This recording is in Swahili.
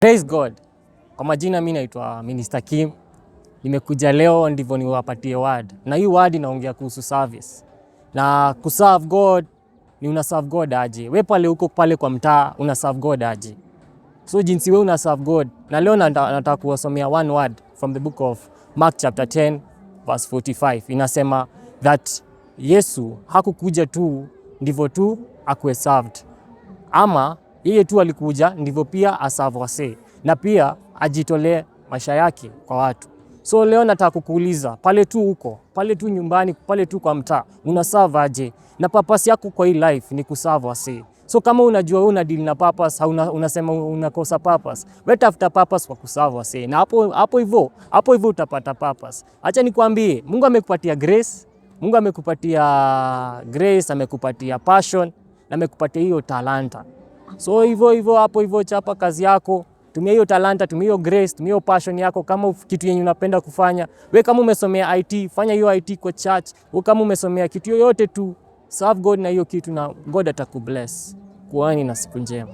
Praise God. Kwa majina mi naitwa Minister Kim. Nimekuja leo ndivyo niwapatie word, na hii word inaongea kuhusu service na kuserve God. Ni una serve God aje? We pale huko pale kwa mtaa una serve God aje? So jinsi we una serve God, na leo nataka kuwasomea one word from the book of Mark chapter 10 verse 45. Inasema that Yesu hakukuja tu ndivyo tu akuwe served, ama yeye tu alikuja ndivyo pia aserve wasee na pia ajitolee maisha yake kwa watu. So leo nataka kukuuliza pale tu huko pale tu nyumbani, pale tu kwa mtaa, una serve aje? Na purpose yako kwa hii life ni kuserve wasee. So kama unajua wewe una deal na purpose, hauna, unasema unakosa purpose, wewe tafuta purpose kwa kuserve wasee, na hapo hapo hivyo hapo hivyo utapata purpose. Acha nikwambie, Mungu amekupatia grace, Mungu amekupatia grace, amekupatia passion na amekupatia hiyo talanta. So hivyo hivyo hapo hivyo, chapa kazi yako, tumia hiyo talanta, tumia hiyo grace, tumia hiyo passion yako kama kitu yenye unapenda kufanya. We kama umesomea IT, fanya hiyo IT kwa church. We kama umesomea kitu yoyote tu, serve God na hiyo kitu na God atakubless. Kuwani na siku njema.